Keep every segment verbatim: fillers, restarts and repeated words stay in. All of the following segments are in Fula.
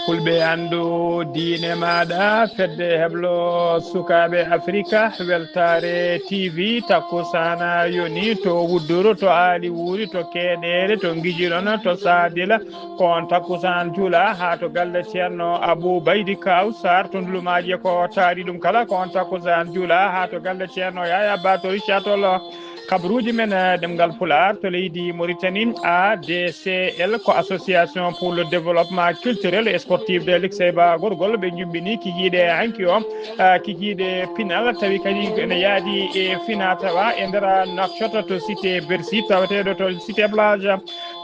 Fulɓe anndu diine maaɗa, fedde heblo sukaaɓe Afrika, weltaare T V, takkusaana yoni to Wudduru, to Aali Wuuri, to Keeɗeere, to Ngijirono, to Saadila. Ko on takkusaan juula haa to galle Ceerno Abuu Baydi Kaaw Saar to Ndulumaaji, ko taari ɗum kala. Ko on takkusaan juula haa to galle Ceerno Yaya Ba to Richard Toll. Kabaruuji men, eh, ɗemngal Pulaar to leydi Mauritanie, A D C L, ko Association pour le Développement Culturel et Sportif de Luxembourg, gorgol ɓe njumbini kikiiɗe hanki o, eh, kikiiɗe pinal, tawi kadi ene yaadi e fina tawa e nder Nouakchott to cité Bercy, tawateeɗo to cité plage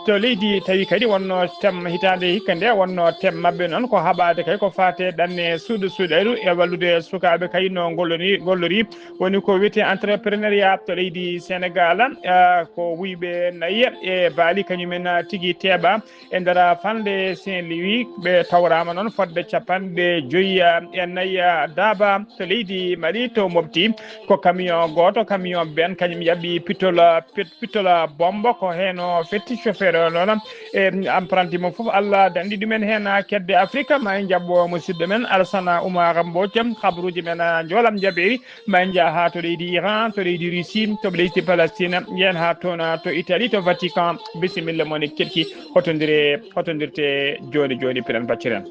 to leydi, tawi kadi wonno thème hitaande hikka nde, wonno thème maɓɓe noon ko haɓaade kay ko faate ɗanne suuɗo suuɗayru e wallude sukaaɓe kay no ngolloni, gollori. Woni ko wiyetee entrepreneuriat to leydi Senegal, ah, ko wuyɓe nayi e baali kañumen tigi teeɓa e nder fanɗe Saint-Louis, ɓe tawraama noon fodde capanɗe joyi e nayi daaba to leydi Mali, to Mopti. Ko camion gooto, camion ben, kañum yaɓi pitol, pit-, pitol bombo, ko heen o fetti chauffeur o noon. E apprenti mum fof, Allah danndi ɗumen heen kedde Afrika. Ma en njaɓɓo musidɗo men Alsana Oumar Mbodj, kabaruuji men njoolam njaɓeeri. Ma en njah haa to leydi Iran, to leydi Russie, to leydi Palestine, yen haa toon to Italie, to Vatican. Bisimilla mon e keɗki, hotondire, hotondirte jooni jooni, piɗen pacciren.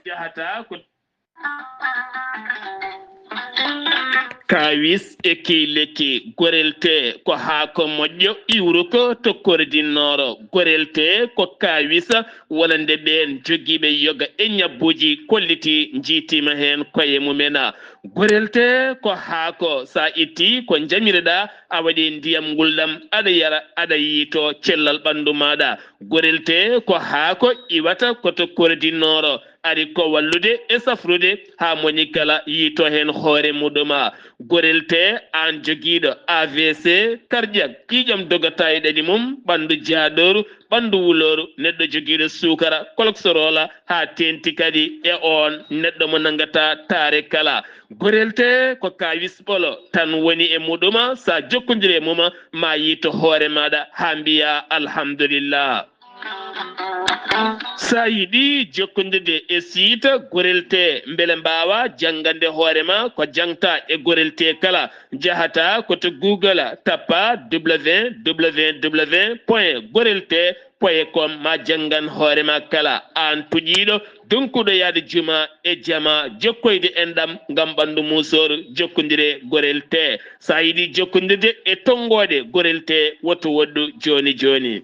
Jahata ko Kaawis e key lekki. Gorel tee ko haako moƴƴo iwruko to Kordi Nooro. Gorel tee ko kaawis wonande ɓeen jogiiɓe yoga e ñabbuuji kollitii, njiytiima heen koye mumen. Gorel tee ko haako, so a ittii ko njamireɗaa, a waɗii ndiyam ngulɗam, aɗa yara, aɗa yiytoo cellal ɓanndu maaɗa. Gorel tee ko haako iwata ko to Kordi Nooro. Ari ko wallude e safrude haa moni kala yiytoo heen hoore muɗum. Gorel tee, aan jogiiɗo A V C, cardiaque, ƴiiƴam dogataa e ɗaɗi mum, ɓanndu jaaɗooru, ɓanndu wulooru, neɗɗo jogiiɗo suukara, cholestérol, haa teeŋti kadi e oon neɗɗo mo nanngataa taare kala. Gorel tee ko kaawis ɓolo tan woni e muɗum, so a jokkondirii e mum, ma yiyto hoore maaɗa haa mbiyaa alhamdulillah. So a yiɗi jokkondirde e siita Gorel tee, mbele mbaawa janngande hoore ma ko jaŋta e Gorel tee kala, njahata ko to Google, tappa w w w point gorel tee point com, ma janngan hoore ma kala. Aan tuƴiiɗo, donkuɗo yahde juma e jama, jokkoyde enɗam ngam ɓanndu muusooru, jokkondire Gorel tee. So a yiɗi jokkondirde e tonngooɗe Gorel tee, woto woɗɗu jooni jooni.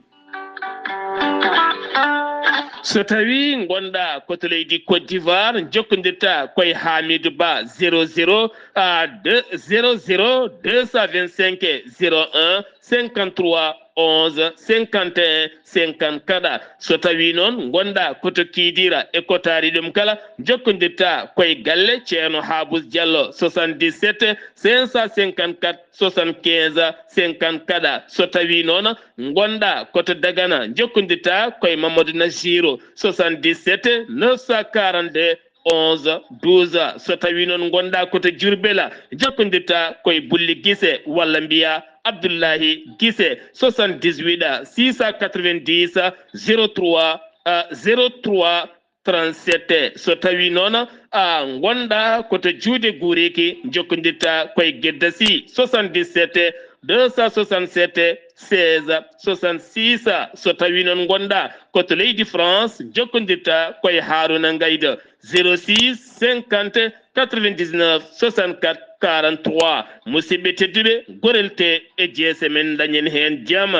So tawii ngonɗaa ko to leydi Côte d'Ivoire, njokkondirtaa koye Hamidou Ba, zéro zéro, ah, deux, zéro zéro deux cent vingt-cinq zéro un cinquante-trois onze cinquante et un cinquante-quatre. So tawii noon ngonɗaa ko to Kidira e ko taari ɗum kala, njokkondirtaa koye galle Ceerno Habous Diallo, soixante-dix-sept cinq cent cinquante-quatre soixante-quinze cinquante-quatre. So tawii noon ngonɗaa ko to Dagana, njokkondirtaa koye Mamadou Nassirou, soixante-dix-sept neuf cent quarante-deux onze douze. So tawii noon ngonɗaa ko to Diourbel, njokkondirtaa koye Bulli Gise walla mbiyaa Abdoulahi Gise, soixante-dix-huit six cent quatre-vingt-dix zéro trois, euh, zéro trois trente-sept. So tawii noon a ngonɗaa ko to Juude Guuriki, njokkondirtaa koye Gedda Sy, soixante-dix-sept deux cent soixante-sept seize soixante-six. So tawii noon ngonɗaa ko to leydi France, njokkondirtaa koye Harouna Ngaïda, zéro six cinquante quatre-vingt-dix-neuf soixante-quatre quarante-trois. Musidɓe tedduɓe, Gorel tee e jeese men, dañen heen jam.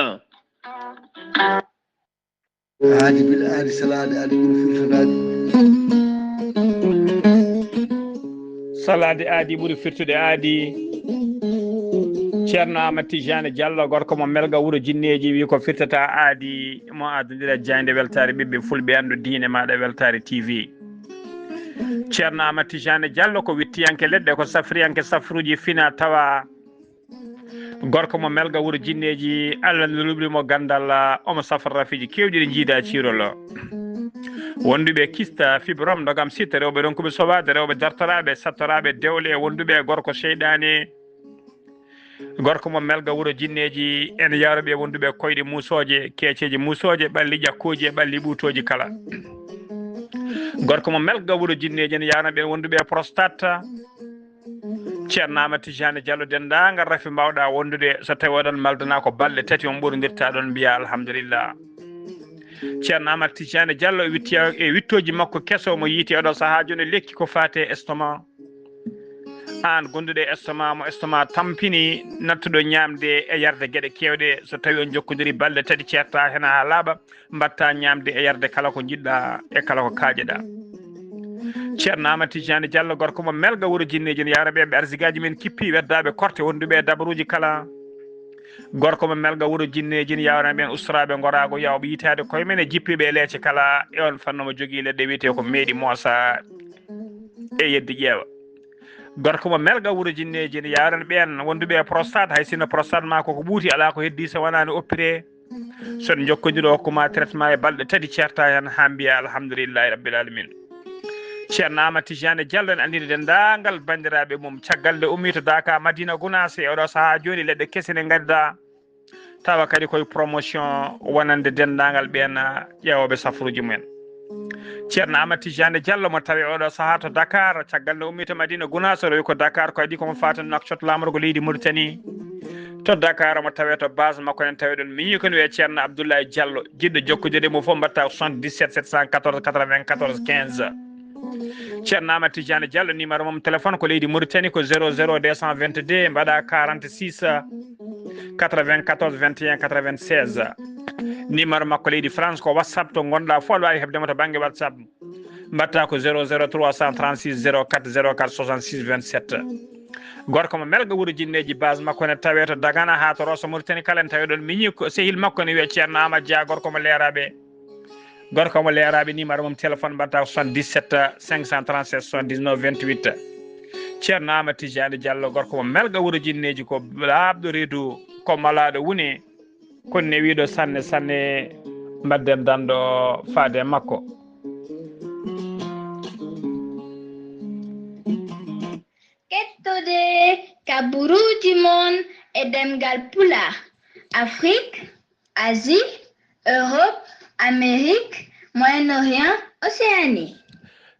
Aadi bil aadi, salaade aadi ɓuri firtude aadi. Salaade aadi ɓuri firtude aadi. Ceerno Amadou Tidiane Diallo, gorko mo Melga, wuro Jinneeji, wi ko firtata aadi mo adondira jaaynde weltaare ɓiɓɓe fulɓe, anndu diine maaɗa weltaare T V. Ceerno Amadou Tidiane Diallo ko wittiyanke leɗɗe, ko safriyanke safruuji fina tawa. Gorko mo Melga, wuro Jinneeji, Allah no luɓri mo ganndal, omo safra rafiiji keewɗi ɗi jiida ciirolo. Wonduɓe kista, fibrome, ndogam sitta, rewɓe ronkuɓe sowaade, rewɓe dartoraaɓe, sattoraaɓe dewle, wonduɓe gorko seyɗaane. Gorko mo Melga, wuro Jinneeji, ene yaaruɓe wonduɓe koyɗe muusooje, keeceeje muusooje, ɓalli ƴakkooji e ɓalli ɓuutooji kala. Gorko mo Melga, wuro Jinneeji, ene yaarana ɓeen wonduɓe prostate. Ceerno Amadou Tidiane Diallo, denndaangal rafi mbaawɗa wondude, so tawii oɗon maldana ko balɗe tati on ɓurdirta ɗon, mbiya alhamdulillah. Ceerno Amadou Tidiane Diallo e witti-, e wittooji makko keso mo yiiti oɗo sahaa jooni, lekki ko faate estomac. Aan gonduɗo e estomac, mo estomac tampini, nattuɗo ñaamde e yarde geɗe keewɗe, so tawii on jokkondiri balɗe tati, ceerta heen haa laaɓa, mbaɗta ñaamde e yarde kala ko njiɗɗa e kala ko kaajeɗa. Ceerno Amadou Tidiane Diallo, gorko mo Melga, wuro Jinneeji, ene yaara ɓe, ɓe arsigaaji men kippi, weddaaɓe korte wonduɓe e dabaruuji kala. Gorko mo Melga, wuro Jinneeji, ene yaara ɓeen ustoraaɓe ngoraago, yawɓe yitaade koye men e jippiiɓe e leece kala, e on fannu mo jogii leɗɗe wiyetee ko meeɗi moosa e yeddi ƴeewa. Gorko mo Melga, wuro Jinneeji, ene yaarana ɓeen wonduɓe e prostate, hay sinno prostate ma koko ɓuuti, alaa ko heddii so wonaani opéré. So en njokkondiri, o hokkuma traitement e balɗe tati, ceerta heen haa mbiya alhamdulillahi rabbil alamin. Ceerno Amadou Tidiane Diallo ene anndini denndaangal banndiraaɓe mum, caggal nde ummii to Daaka Madina Gunaas, e oɗo sahaa jooni leɗɗe kese ne ngadda, tawa kadi koye promotion wonande denndaangal ɓeen ƴeewooɓe safruuji mumen. Ceerno Amadou Tidiane Diallo mo tawi oɗo sahaa to Dakar, caggal nde ummii to Madina Gunaas, o rewi ko Dakar, ko adii ko mo faati Nouakchott, laamorgo leydi Mauritanie. To Dakar mo tawi to base makko en, tawi ɗon miñi ko ne wiyee Ceerno Abdoulaye Diallo, jiɗɗo jokkondirde mo fof, mbaɗta ko soixante-dix-sept sept cent quatorze quatre-vingt-quatorze quinze. Ceerno Amadou Tidiane Diallo, numéro mum téléphone ko leydi Mauritanie ko zéro zéro deux cent vingt-deux, mbaɗa quarante-six quatre-vingt-quatorze vingt et un quatre-vingt-seize. Numéro makko leydi France ko WhatsApp, to ngonɗa fof aɗa waawi heɓde mo to bannge WhatsApp. Mbaɗta ko zéro zéro trois cent trente-six zéro quatre zéro quatre soixante-six vingt-sept. Gorko mo Melga, wuro Jinneeji, base makko ne tawe to Dagana haa to Rosso Mauritanie kala, en tawi ɗon miñi ko sehil makko ne wiyee Ceerno Amadou Dia, gorko mo Leeraaɓe. Gorko mo Leeraaɓe, numéro mum téléphone mbaɗta ko soixante-dix-sept cinq cent trente-sept soixante-dix-neuf vingt-huit. Ceerno Amadou Tidiane Diallo, gorko mo Melga, wuro Jinneeji, ko laaɓɗo reedu, ko malaaɗo wune, ko newiiɗo sanne sanne, mbaɗden danɗo faade e makko. Kettode kaburuuji mon e ɗemngal Pulaar, Afrique, Asie, Europe, Amérique, Moyen-Orient, Océanie.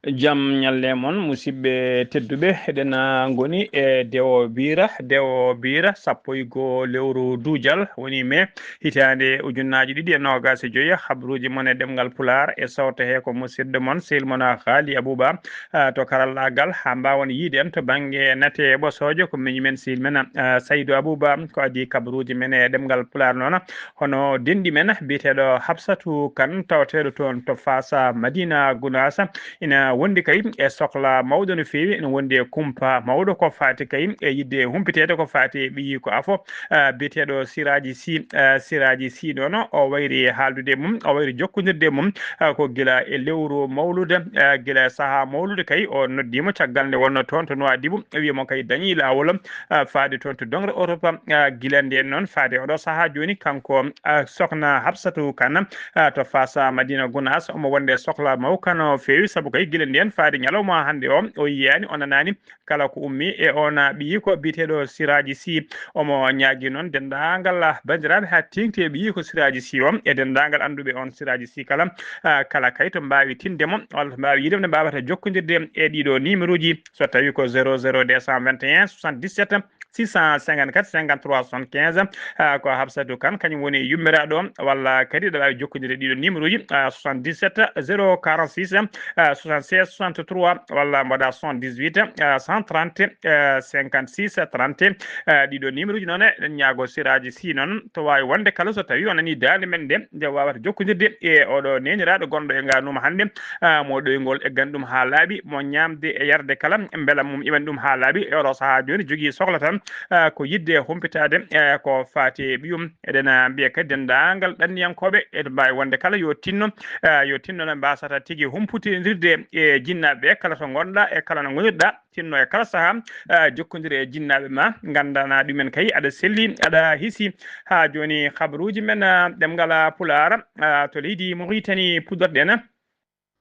Jam ñalle mon, musidɓe tedduɓe, eɗen, ah, ngoni e Dewo Biira, Dewo Biira, sappo e goo lewru duujal, woni mai, hitaande ujunnaaji ɗiɗi e noogaas e joy. Habruuji mon e ɗemngal Pulaar e sawto he ko musidɗo mon, sehil mon, ah, Haali Abuba, ah, to karallaagal, haa mbaawon yiide en to bannge nate ɓosoojo, ko miñi men, sehil men, ah, Saydu Abuba, ko adii kabruuji men e ɗemngal Pulaar noon. Hono denɗi men biyeteeɗo Hafsatu Kan, tawateeɗo toon to Faasa Madina Gunaas, ina wondi kay e sokla mawɗo no feewi, ina wondi e kumpa mawɗo ko faati kay e yiɗde humpiteede ko faati e ɓiyi ko afo, ah, biyeteeɗo Siraaji Si. Ah, Siraaji Si noon, o wayri haaldude e mum, o wayri jokkondirde e mum, ah, ko gila e lewru mawlude, ah, gila e sahaa mawlude kay, o noddi mo caggal nde wonno toon to Nuwaadibu, o wi mo kay dañi laawol, ah, faade toon to doŋre Europe, ah, gila ndeen noon faade oɗo sahaa jooni, kanko, ah, Sokhna Hafsatu Kan, ah, to Faasa Madina Gunaas, omo wonde sokla mawka no feewi, sabu kay gila ndeen faade ñalawma hannde o, o yiyaani, o nanaani kala ko ummii e oon ɓiyiiko biyeteeɗo Siraaji Si. Omo ñaagii noon denndaangal banndiraaɓe haa teeŋti e ɓiyiiko Siraaji Si o, e denndaangal annduɓe oon Siraaji Si kala, ah, kala kay to mbaawi tinde mo, walla to mbaawi yiide mo, nde mbaawata jokkondirde e ɗiɗo numéroji, so tawii ko zéro zéro deux cent vingt et un soixante-dix-sept six cent cinquante-quatre cinquante-trois soixante-quinze, ah, ko Hafsatu Kan, kañum woni yummiraaɗo o, walla kadi aɗa waawi jokkondirde ɗiɗo numéroji, ah, soixante-dix-sept zéro quarante-six, ah, soixante-seize soixante-trois, walla mbaɗa soixante-dix-huit, ah, cent trente, ah, cinquante-six trente, ah, ɗiɗo numéroji noon, eɗen ñaago Siraaji Si noon, to waawi wonde kala so tawii o nanii daande men nde, nde waawata jokkondirde e oɗo neeniraaɗo gonɗo e ngaanuma hannde, ah, mo ɗoyngol eggani ɗum haa laaɓi, mo ñaamde e yarde kala, mbela mum iwani ɗum haa laaɓi. E oɗo sahaa jooni jogii sokla tan, ah, ko yiɗde humpitaade, eh, ko faati e ɓiyum. Eɗen, ah, mbiya kadi denndaangal ɗanniyankooɓe, eɗen mbaawi wonde kala yo tinno, ah, yo tinno no mbaasata tigi humputindirde e jinnaaɓe ɓe, kala to ngonɗa e kala no ngonirɗa, tinno e kala sahaa, ah, jokkondire e jinnaaɓe ma, nganndana ɗumen kay aɗa selli, aɗa hisi. Haa jooni, habaruuji men, ah, ɗemngal, ah, Pulaar, ah, to leydi Mauritanie puɗɗorɗen.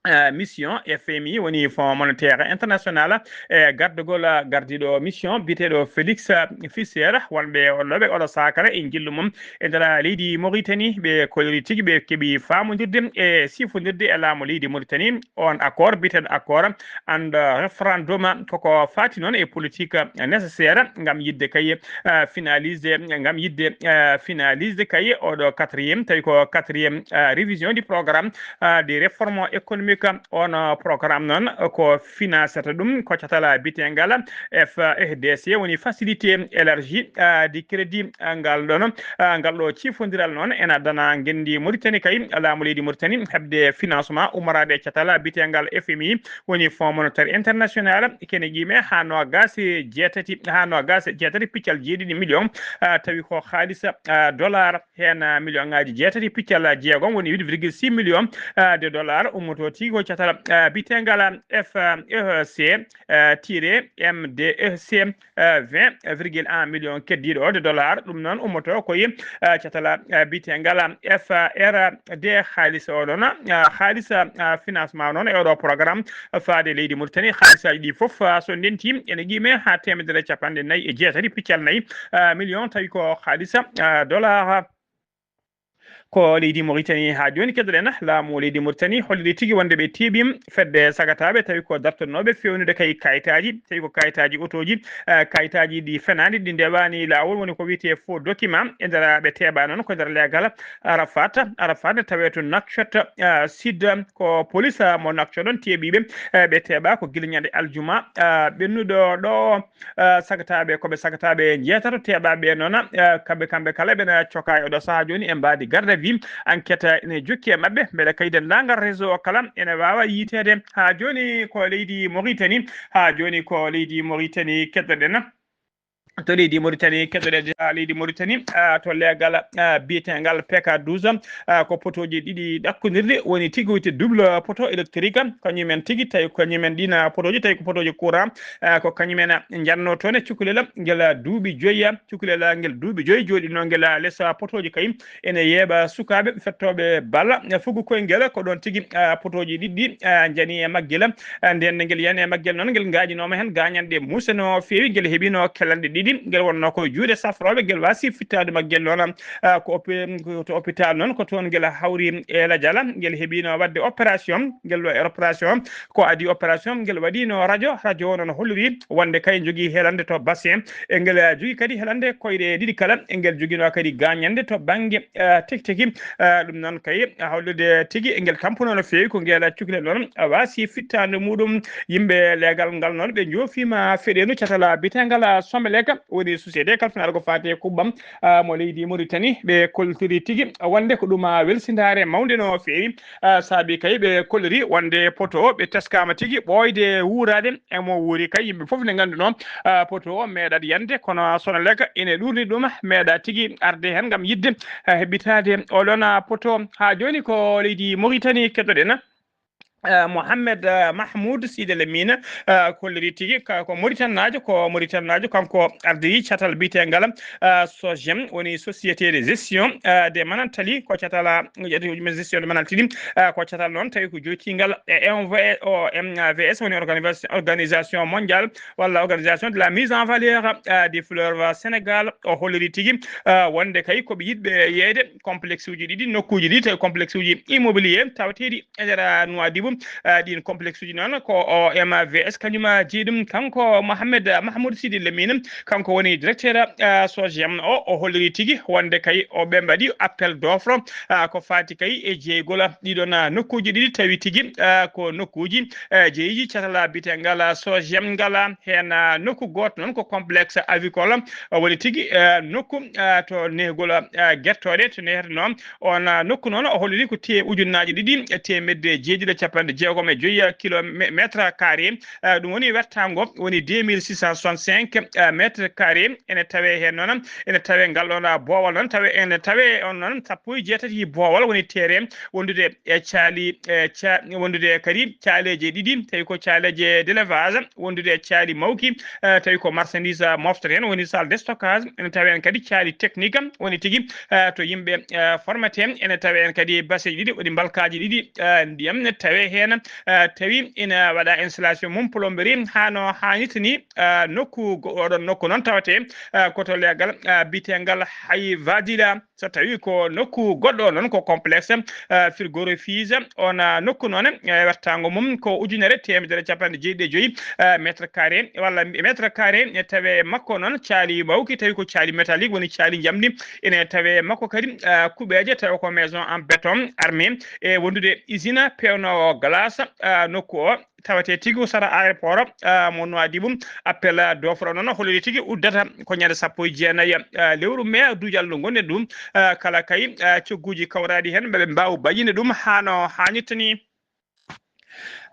Eh, mission F M I, woni Fonds Monétaire International, e gardagol, ah, gardiiɗo mission biyeteeɗo Félix, ah, Fischer, wonɓe wonnooɓe oɗo saakara e njillu mum e nder leydi Mauritanie, ɓe kolliri tigi ɓe keɓi faamondirde e sifondirde e laamu leydi Mauritanie. On accord, biyeteeɗo accord and, ah, référendum, koko faati noon e politique, ah, nécessaire ngam yiɗde kay, ah, finalisde, ngam yiɗde, ah, finalisde kay oɗo quatrième, tawi ko quatrième, ah, révision du programme, ah, de réforme économique. On, ah, programme noon ko financata ɗum ko catala bitengal F E D C, woni facilité élargie, ah, de crédit, ah, ngal ɗon, ah, ngal ɗo cifondiral noon ena dana ngenndi Mauritanie kay laamu leydi Mauritanie heɓde financement ummorade e catala bitengal F M I, woni Fonds Monétaire International, kene qiime haa noogaas e jeetati, haa noogaas e jeetati piccal jeeɗiɗi million, ah, tawi ko haalis, ah, dollar, heen, ah, million ŋaaji jeetati piccal jeegom, woni huit virgule six million, ah, de dollar, ummoto tigi ko catal, ah, bitengal F E C, ah, tire M D E C, ah, vingt virgule un million keddiiɗo de dollar. Ɗum noon ummoto koye, ah, catal, ah, bitengal F R D. Haalis o ɗon, ah, haalis, ah, financement noon e oɗo programme faade leydi Mauritanie, haalisaaji ɗi fof, ah, so ndenti ene qiime haa teemedere capanɗe nayi e jeetati piccal nayi, ah, million, tawi ko haalis, ah, dollar. Ko leydi Mauritanie haa jooni. Keddoɗen, laamu leydi Mauritanie holliri tigi wonde ɓe teeɓiima fedde sagataaɓe, tawi ko dartotnooɓe feewnude kay kayitaaji, tawi ko kayitaaji otooji, eh, kayitaaji ɗi fenaani, ɗi ndewaani laawol, woni ko wiyetee faux document. E nder ɓe teeɓaa noon ko nder leegal Arafat. Arafat ne tawee to Nouakchott, eh, Sud, ko police, eh, mo Nouakchott ɗon teeɓiiɓe, eh, ɓe teeɓaa ko gila ñande aljuma, eh, ɓennuɗo ɗo, eh, sagataaɓe, ko ɓe sagataaɓe njeetato teeɓaaɓe noon, eh, kamɓe, kamɓe kala ɓena cokaa e oɗo sahaa jooni e mbaadi garde à vue. Enquête ene jokki e maɓɓe, mbeɗa kay denndaangal réseau o kala ene waawa yiiteede. Haa jooni ko leydi Mauritanie, haa jooni ko leydi Mauritanie keddoɗen. To leydi Mauritanie, keɗoɗen haa leydi Mauritanie, ah, to leegal, ah, biyetengal P K douze, ah, ko potooji ɗiɗi ɗakkondirɗi woni tigi wiyte double poteau électrique, kañumen tigi, tawi ko kañumen ɗin, ah, potooji, tawi ko potooji courant, ah, ko kañumen njanno toon e cukalel ngel, ah, duuɓi joyi, ah, cukalel, ah, ngel duuɓi joyi jooɗino ngel, ah, les, ah, potooji kay ene yeeɓa sukaaɓe fettooɓe bal, ah, fugu koye ngel, ko ɗoon tigi, ah, potooji ɗiɗi, ah, njani e maggel, ah, nden ngel yani e maggel noon, ngel gaañinooma heen gaañanɗe muuse no feewi, ngel heɓino kellanɗe ɗiɗi, ngel wonno ko juuɗe safrooɓe, ngel waasi fittaade maggel noon, ah, ko opi-, ko to hôpital noon, ko toon ngel hawri e lajal, ngel heɓino waɗde opération, ngel wa-, opération, ko adii opération, ngel waɗino radio, radio o noon holliri wonde kay jogii helande to bassin, e ngel jogii kadi helande koyɗe ɗiɗi kala, e ngel joginoo kadi gaañanɗe to bannge, ah, teki teki, ah, ɗum noon kay hollude tigi ngel tampuno no feewi ko ngel cukalel noon, ah, waasi fittaande muɗum. Yimɓe leegal ngal noon ɓe njoofiima feɗeenu catal biyetengal Somelec, woni société kalfinaɗo ko faati e kuɓɓam, ah, mo leydi Mauritanie. Ɓe koltiri tigi wonde ko ɗum, ah, welsindaare mawnde no feewi, ah, saabi kay ɓe kolliri wonde poteau o ɓe teskaama tigi ɓooyde wuuraade e mo wuuri kay. Yimɓe fof ne nganndunoo, ah, poteau o meeɗat yande, kono Somelec ene ɗuurni ɗum, meeɗa tigi arde heen ngam yiɗde, ah, heɓɓitaade oɗon, ah, poteau. Haa jooni ko leydi Mauritanie keɗoɗen. Ah, Mohamed, ah, Mahmoud Sidi Lamine, ah, kolliri tigi ka-, ko Mauritannaajo, ko Mauritannaajo, kanko ardiri catal biyetengal, ah, SOGEM, woni Société de Gestion, ah, de Manantali, ko catal, ah, gestion de Manantali, ah, ko catal noon tawi ko joytingal e M V, o, M V S, woni organisa-, Organisation Mondiale walla Organisation de la Mise en Valeur, ah, du Fleuve Sénégal. O holliri tigi, ah, wonde kay ko ɓe yiɗɓe yeeyde complexe uji ɗiɗi, nokkuuji ɗi tawi complexe uji immobilier tawateeɗi e nder, ah, Nouadhibou. Ah, ɗiin complexe uji noon ko O M V S kañum, ah, jeyi ɗum. Kanko Mohamed, ah, Mahmoud Sidi Lamine, kanko woni directeur, ah, SOGEM o, o holliri tigi wonde kay o ɓe mbaɗi appel d'offre, ah, ko faati kay e jeygol ɗiɗon, ah, nokkuuji ɗiɗi tawi tigi, ah, ko nokkuuji, ah, jeeyiiji catal biyetengal, ah, SOGEM ngal, ah, heen, ah, nokku gooto noon ko complexe avicole, ah, woni tigi, ah, nokku, ah, to nehgol, ah, gertooɗe to nehetnoo. On, ah, nokku noon o holliri ko te-, ujunnaaji ɗiɗi e teemedde jeeɗiɗi e capanɗe jeegom e joyi kilométre carré. Ɗum woni wertaango woni deux mille six cent soixante-cinq mètre carré. Ene tawee heen noon, ene tawee ngal ɗoon boowal noon, tawe ene tawee on noon sappo e jeetati boowal woni terrain wondude e caali, e ca-, wondude kadi caaleeje ɗiɗi, tawi ko caaleeje d'élevage, wondude e caali mawki, eh, tawi ko marchandise, eh, moftata heen, woni salle de stockage, ene tawee heen kadi caali technique, woni tigi, eh, to yimɓe, eh, formate, ene tawee heen kadi baseeji ɗiɗi, woni mbalkaaji ɗiɗi, eh, ndiyam, ne tawee heen, eh, tawi ina waɗa installation mum plomberie, haa no haanirta ni, eh, nokku go-, oɗon nokku noon tawetee, eh, ko to leegal, eh, biyeteengal Hay Vadila. So tawi ko nokku goɗɗo noon ko complexe, eh, frigorifique, on, ah, nokku noon, eh, wertaango mum ko ujunere teemedere capanɗe jeeɗiɗi e joyi, eh, mètre carré, walla mètre carré, e tawe makko noon caali mawki, tawi ko caali métallique, woni caali njamndi, ene tawe makko kadi, eh, kuɓeeje, tawi ko maison en béton armé, e wondude usine peewnoowo glace, eh, nokku o. Tawetee tigi ko sara aéroport, ah, mo Nouadhibou. Appel, ah, d'offre noon holliri tigi uddata ko ñande sappo e jeenayi, ah, lewru mai, duujal ndu ngonɗen ɗum, ah, kala kay, ah, cogguuji kawraaɗi heen, ɓe mbaawa bayyinde ɗum haa no haanirta ni.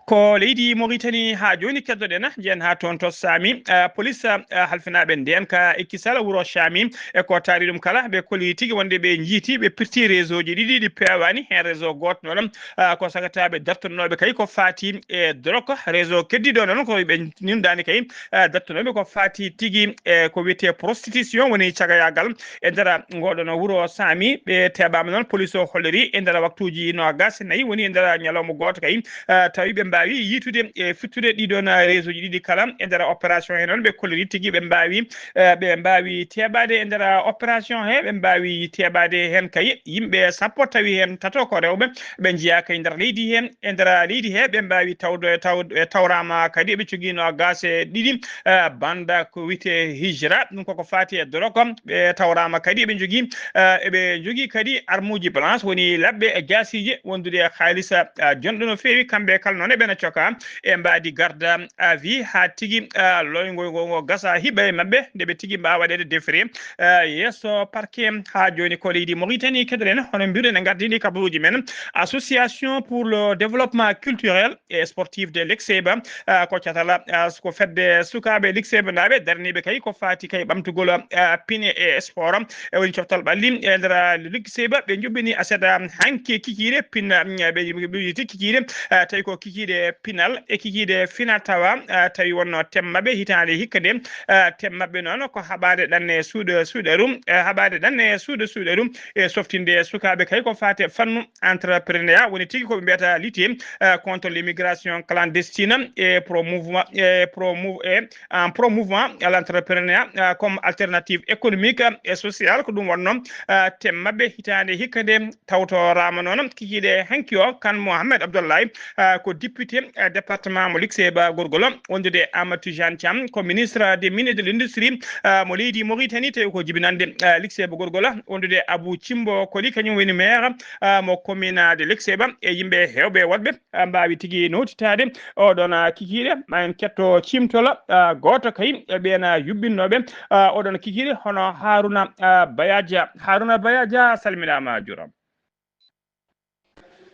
Ko leydi Mauritanie haa jooni keddoɗen, njeyen haa toon to Saami. Ah, police, ah, halfinaaɓe ndeenka e kisal wuro Saami, e ko taari ɗum kala, ɓe kolli tigi wonde ɓe njiiti, ɓe pirti réseau ji ɗiɗi ɗi peewaani, heen réseau gooto noon, ah, ko sagataaɓe dartotnooɓe kay ko faati e drogue. Réseau keddiiɗo noon ko ɓe nunɗaani kay, ah, dartotnooɓe ko faati tigi e ko wiyetee prostitution, woni cagayaagal e nder ngooɗoon wuro Saami. Ɓe teeɓaama noon, police o holliri e nder waktuuji noogaas e nayi, woni e nder ñalawma gooto kay, ah, tawi ɓe mbaawi yiitude e fittude ɗiɗoon réseau ji ɗiɗi kala. E nder opération he noon, ɓe kolliri tigi ɓe mbaawi, eh, ɓe mbaawi teeɓaade e nder opération he, ɓe mbaawi teeɓaade heen kay yimɓe sappo, tawi heen tato ko rewɓe, ɓe njiyaaka e nder leydi he. E nder leydi he, ɓe mbaawi tawde, taw-, e tawraama kadi eɓe cogii noogaas e ɗiɗi, eh, banda ko wiyetee hijra, ɗum koko faati e drogue. Ɓe tawraama kadi eɓe njogii, eh, eɓe njogii kadi armuuji blanche, woni laɓɓe e jaasiiji, wondude e haalis, eh, jonɗo no feewi. Kamɓe kala noon eɓe na coka e mbaadi garde à vue haa tigi, ah, loyngol ngol ngol gasa hiɓa e maɓɓe, nde ɓe tigi mbaawa waɗeede déféré, ah, yeeso parquet. Haa jooni ko leydi Mauritanie keɗoɗen, hono mbiruɗen en ngardini kabaruuji men. Association pour le développement culturel et sportif de Lexeba, ah, ko catal, ah, ko fedde sukaaɓe Lexeba naaɓe daraniiɓe kay ko faati kay ɓamtugol, ah, pine e sport. E woni coftal ɓalli e nder Lexeba, ɓe njuɓɓini aset, ah, hanki kikiiɗe pin-, ah, ɓe, ɓe, ɓe wiyete kikiiɗe, ah, tawi ko kikiiɗe pinal e kikiiɗe final tawa, ah, tawi wonno thème maɓɓe hitaande hikka nde, ah, thème maɓɓe noon ko haɓaade ɗanne suuɗa suuɗaru, eh, haɓaade ɗanne suuɗa suuɗaru e softinde sukaaɓe kay ko faati e fannu entrepreneuriat, woni tigi ko ɓe mbiyata lutte, eh, contre l'immigration clandestine et promouvoir, et promou-, et en promouvant l'entrepreneuriat, euh, comme alternative économique et sociale. Ko ɗum wonno, euh, thème maɓɓe hitaande hikka nde. Tawtoraama noon kikiiɗe hanki o, Kan Mohamed Abdoulaye, euh, ko député, euh, département mo Lixeba Gorgol, wondude Amadou Jean Thiam, ko ministre des mines et de l'industrie, euh, mo leydi Mauritanie, tawi ko jibinande, euh, Lixeba Gorgol, wondude Abou Thimbo Koli, kañum woni maire, euh, mo commune de Lixeba, e yimɓe heewɓe woɗɓe, euh, mbaawi tigi notitaade oɗon, ah, kikiiɗe. Ma en ketto ciimtol, ah, gooto kay e ɓeen, ah, yuɓɓinnooɓe, ah, oɗon kikiiɗe, hono Haruna, ah, Bayaja. Haruna Bayaja, a salminaama, a juuraama.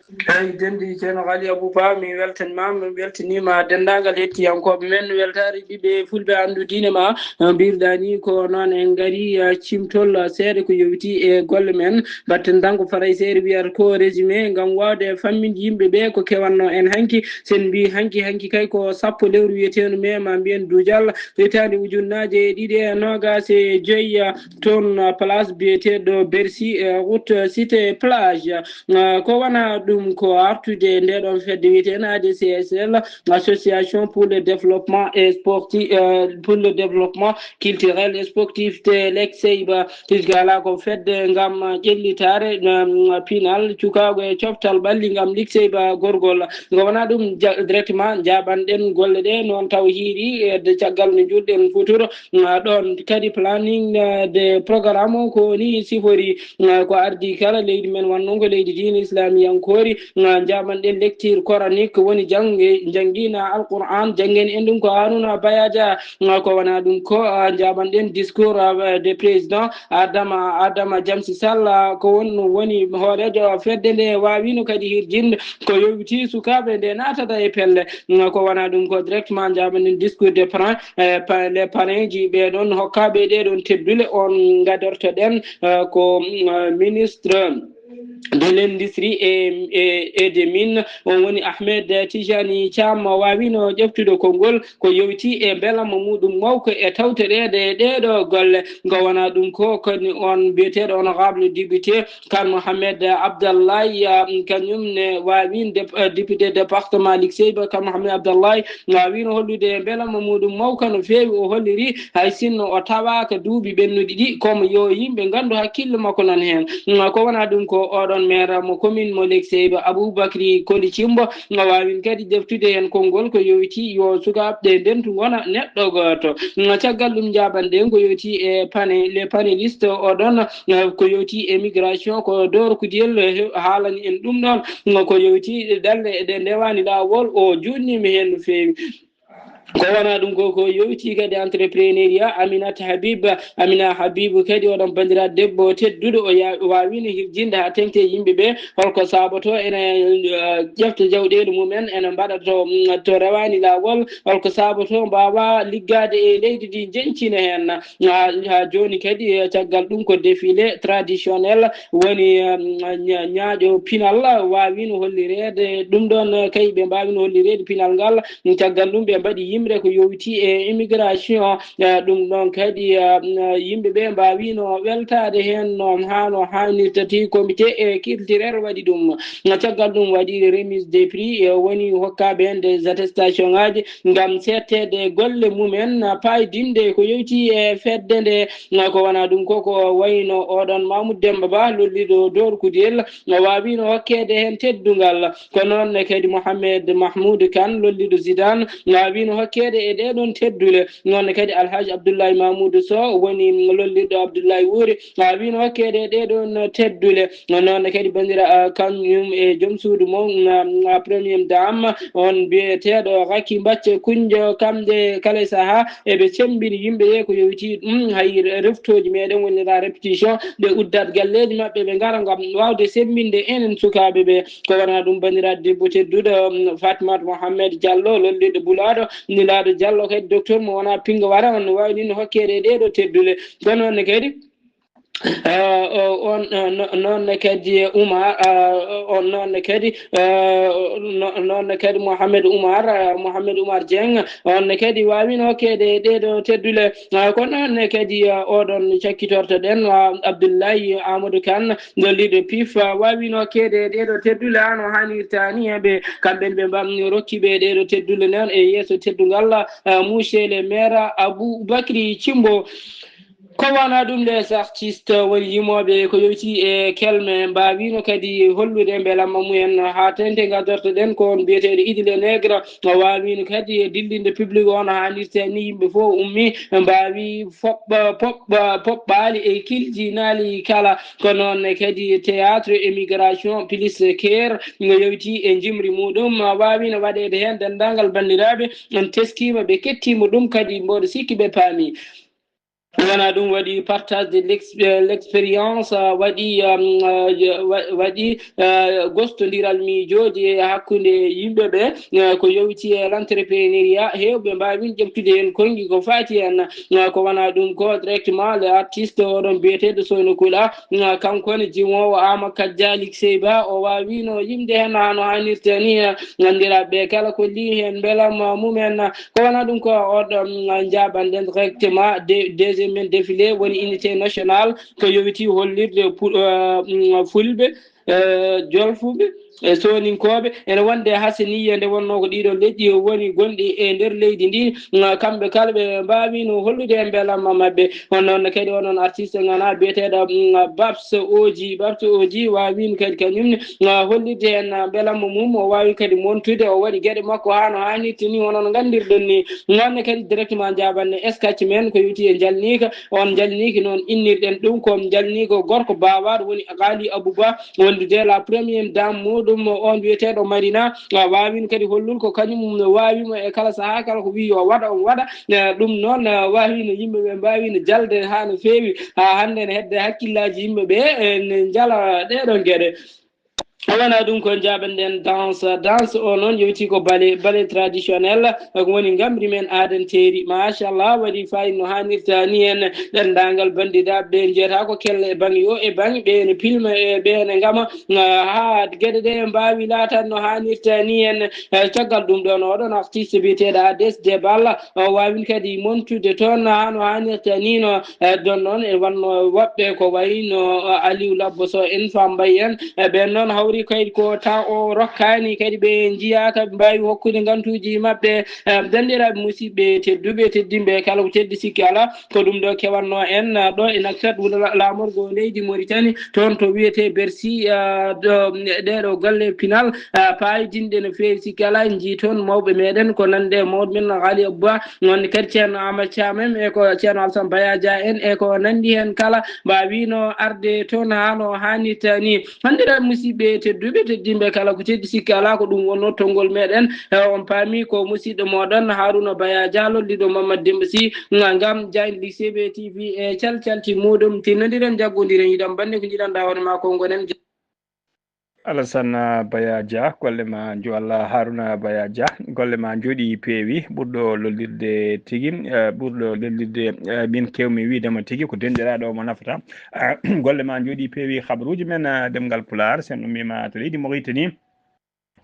Eyi, denndi Ceerno Ali Abou Ba, mi weltaniima, mi weltaniima denndaangal hettiyankooɓe men. Weltaare ɓiɓɓe Fulɓe Anndu Diine Ma, no mbiruɗaa ni, ko noon en ngari, ah, ciimtol, ah, seeɗa ko yowitii e golle men. Mbaɗten tan ko Farayseere wiyata ko résumé, ngam waawde famminde yimɓe ɓe ko kewatnoo en hanki. So en mbii hanki, hanki kay ko sappo lewru wiyeteendu mai, ma mbiyen duujal, hitaande ujunnaaje e ɗiɗi e noogaas e joyi, toon place biyeteeɗo Bercy, eh, route Cité Plage. Ah, ko wona ɗum ko artude nde ɗon fedde wiyeteende A D C S L, Association pour le développement et sporti-, euh, pour le développement culturel et sportif de Lexeba. Tijgala ko fedde ngam ƴellitaare, um, pinal cukaagu e coftal ɓalli ngam Lixeba Gorgol. Ko wona ɗum ja-, directement njaɓanɗen golle ɗe noon taw hiiri, e de caggal no njuɗɗen futuro, uh, ɗon kadi planning, uh, de programme o ko ni sifori, uh, ko ardi kala leydi men wonno ko leydi diine islamiyankoori. Njaɓanɗen lecture coranique, woni jannge, janngina Alquran, janngen en ɗum ko Haruna Bayaja. Ko wona ɗum ko, ah, njaɓanɗen discours, ah, de président Adama, Adama Jamsi Sall, ko won, woni hooreejo fedde nde, waawino kadi hirjinde ko yowiti sukaaɓe nde naatata e pelle. Ko wona ɗum ko directement njaɓanɗen discours de parrain, eh, pa-, les parrains ji ɓe ɗon hokkaaɓe ɗe ɗon teddule. On gadortoɗen, eh, ko, mm, ministre de l'industrie et, et, et des mines, on woni Ahmed Tijani Thiam, waawino ƴeftude konngol ko yowiti e mbelamma muɗum mawko e tawtoreede e ɗeeɗo golle. Ko wona ɗum ko kadi on biyeteeɗo honorable député Kan Mohamed Abdallahi, ah, kañum ne waawin dep-, ah, député département Likseyba, Kan Mohamed Abdallahi waawino hollude mbelamma muɗum mawka no feewi. O holliri hay sinno o tawaaka duuɓi ɓennuɗi ɗi, komo yo yimɓe nganndu hakkille makko nan heen. Mm, ko wona ɗum ko oɗon maire mo commune mo Likseyba, Aboubacry Koli Cimbo, o waawin kadi deftude heen konngol ko yowiti yo sukaaɓe ndentu ngona neɗɗo gooto. Mm, caggal ɗum njaɓanɗen ko yowiti e pane-, les panélistes oɗon, eh, ko yowiti e migration, ko Doro Kudiyel, eh, haalani en ɗum ɗon. Mm, ko yowiti ɗe dalle ɗe ndewani laawol, o juutnima heen no feewi. Ko wona ɗum ko, ko yowiti kadi entrepreneuriat, Aminata Habib, Amina Habib kadi oɗon banndiraaɗo debbo tedduɗo, o ya-, waawino hirjinde haa teŋti e yimɓe ɓe, holko saaboto ene, eh, ƴefta jawɗeele mumen, ene mbaɗa to, mm, to rewaani laawol, holko saaboto mbaawa liggaade e leydi ndi, njeñcina heen. Haa, haa jooni kadi, eh, caggal ɗum ko défilé traditionnel woni, eh, ña-, ñaaƴo pinal waawino hollireede ɗum ɗon, eh, kay ɓe mbaawino hollireede pinal ngal. Caggal ɗum ɓe mbaɗi yimre ko yowiti e immigration. Eh, ɗum ɗon kadi, eh, yimɓe ɓe mbaawino weltaade heen no, haa no haanirta, ti comité e culturel waɗi ɗum. Caggal ɗum waɗi remise des prix, eh, woni hokkaaɓe heen des attestations ngaaji ngam seetteede golle mumen, paydinde ko yowiti e fedde nde. Ko wona ɗum ko, ko wayno oɗon Mamoudou Demba Ba, lolliɗo Doro Kudiyel, o waawino hokkeede heen teddungal. Ko noon ne kadi Mohamed Mahmoud Kane, lolliɗo Zidane, waawino hokkeede e ɗee ɗoon teddule. Noon ne kadi Alhaji Abdoulaye Mamoudou Sow woni lolliɗo Abdoulaye Wuri, waawino hokkeede e ɗee ɗoon teddule. Noon ne kadi banndiraaɓe, ah, kañum e joom suudu mum, ah, ah, Première Dame, on biyeteeɗo Racky Mbathie Koundia, kamɓe kala e sahaa eɓe cemmbini yimɓe ɓe ko yowiti ɗum. Hay reftooji meɗen wonira répétition, ɓe uddat galleeji maɓɓe, ɓe ngara ngam waawde semmbinde enen sukaaɓe ɓe. Ko wona ɗum banndiraaɗo debbo tedduɗo, um, Fatmat Mohamed Diallo, lolliɗo Bulaaɗo, Nulaaɗo Diallo kadi docteur mo wona pingo wara, on no waawi nin hokkeede e ɗee ɗoo teddule. Kono ne kadi, ah, o-, on, ah, no-, noon ne kadi Umar, ah, on noon ne kadi, ah, no-, noon ne kadi Mohamed Umar, ah, Mohamed Umar Dieng, on ne kadi waawino hokkeede e ɗee ɗoo teddule. Ah, kono noon ne kadi, ah, oɗon cakkitorto ɗen, ah, Abdoulaye Amadou Kane, lolliɗo pif, ah, waawino hokkeede e ɗee ɗoo teddule haa no haanirta ni. Ɓe, kamɓe ɓe mbam-, rokki ɓe ɗee ɗoo teddule noon e yeeso teddungal, ah, monsieur le maire Aboubacry Thimbo. Ko wona ɗum, les artistes woni yimooɓe ko yowiti e kelme, mbaawino kadi hollude mbelamma mumen. Haa teŋti ngadortoɗen ko on biyeteeɗo Idy le Nègre, o waawino kadi e dillinde public o no haanirta ni, yimɓe fof ummi, mbaawi foɓɓa-, poɓɓa-, poɓɓaali e kilji naali kala. Ko noon ne kadi théâtre Immigration Plus Care no yowiti e njimri muɗum, waawino waɗeede heen denndaangal banndiraaɓe, on teskiima, ɓe kettiima ɗum kadi, mboɗo sikki ɓe paami. Wona ɗum waɗi partage de l'ex-, euh, l'expérience, euh, waɗi, euh, euh, wa-, waɗi, euh, gostondiral miijooji e hakkunde yimɓe ɓe, euh, ko yowiti e l'entrepreneuriat, heewɓe mbaawi ƴeftude heen konngi ko faati heen. Euh, ko wona ɗum ko directement le artiste oɗon biyeteeɗo Soyno Kula, euh, kanko ne jimoowo Ama Kajjali Seyba, o waawino yimde heen haa no haanirta ni, euh, nganndiraaɓe kala ko lii heen mbelamma mumen. Ko wona ɗum ko oɗo, mm, njaɓanɗen directement de-, deuxième men défilé woni unité nationale ko yowiti hollirde pu-, euh, mm, fulɓe, euh, jolfuɓe e soninkooɓe. Ene wonde hasaniya nde wonnoo ko ɗiɗo leƴƴi woni gonɗi e nder leydi ndi, mm, kamɓe kala ɓe mbaawino hollude e mbelamma maɓɓe. Hono noon kadi onon artiste ngana biyeteeɗo, mm, Babs Oji, Babs Oji waawino kadi kañum ne, ah, hollitde heen, ah, mbelamma mum, o waawi kadi montude, o waɗi geɗe makko haa no haanirta ni, hono no nganndirɗon ni. Noon ne kadi directement njaɓanɗen sketch men ko yowiti e njalniika. On njalniiki noon innirɗen ɗum ko njalniiko gorko baawaaɗo woni Ghali Abouba, wondude la première dame muuɗum. ɗum on wiyeteeɗo Marina, ah, waawino kadi hollude ko kañum waawimo e kala sahaa kala ko wiyi yo waɗa, on waɗa. Eh, ɗum noon, ah, waawino yimɓe ɓe mbaawino jalde haa no feewi. Haa hannde ne hedde hakkillaaji yimɓe ɓe, eh, ne njala ɗeeɗoo geɗe. O wona ɗum ko jaaɓen ɗen danse. Danse o noon yewti ko bale, bale traditionnel, ko woni ngamri men aadanteeri. Machallah, waɗi fayida no haanirta ni en. Denndaangal banndiraaɓe ɓe njiyata ko kelle e baŋ yo e baŋ, ɓe ne pilma e ɓe ne ngama, ah, haa geɗe ɗe mbaawi laatan no haanirta ni en. Eh, caggal ɗum ɗoon, oɗon artiste biyeteeɗo Ades de Balla, o waawin kadi montude toon haa no haanirta ni no. Eh, ɗon noon e wanno woɓɓe ko wayno, eh, Aliou Labbo Sow en, Fambaye en, eh, ɓeen noon hawri kadi ko taw o rokkaani kadi ɓe njiyaaka ɓe mbaawi hokkude ngantuuji maɓɓe, eh, denndiraaɓe musidɓe tedduɓe teddinɓe kala ko teddi sikki alaa. Ko ɗum ɗo kewanno en, eh, ɗo e Nouakchott wuro la-, laamorgo leydi Mauritanie, toon to wiyetee Bercy, eh, ɗo, ɗee ɗo golle pinal, eh, paayidinɗe no feewi sikki alaa. En njii toon mawɓe meɗen ko nande e mawɗo men Ghali Abba, wonde kadi Ceerno Amadou Thiam en, e ko Ceerno Alassane Baya Dia en, e ko nanndi heen kala, mbaawino arde toon haa no haanirta ni. Hannde ɗo, musidɓe tedduɓe, teddinɓe kala ko teddi, sikki alaa ko ɗum wonnoo tonngol meɗen. E, on paami ko musidɗo moɗon Haruna Baya Dia, lolliɗo Mamadou Demba Sy, nga-, ngam Jaaynde Lycée T V e calcalti muɗum. Tinnondiren, jaggondiren, yiɗan bannde ko njiɗanɗaa hoore maa ko ngonen. Alassane Baya Dia, golle ma njo-, Allah, Haruna Baya Dia, golle ma njooɗi peewi, ɓurɗo lollirde tigi, eh, ɓurɗo lollirde, eh, min kewmi wiidema tigi ko denɗiraaɗo mo nafata. Ah, golle ma njooɗi peewi, habaruuji men, ah, ɗemngal Pulaar, sen ummima to leydi Mauritanie,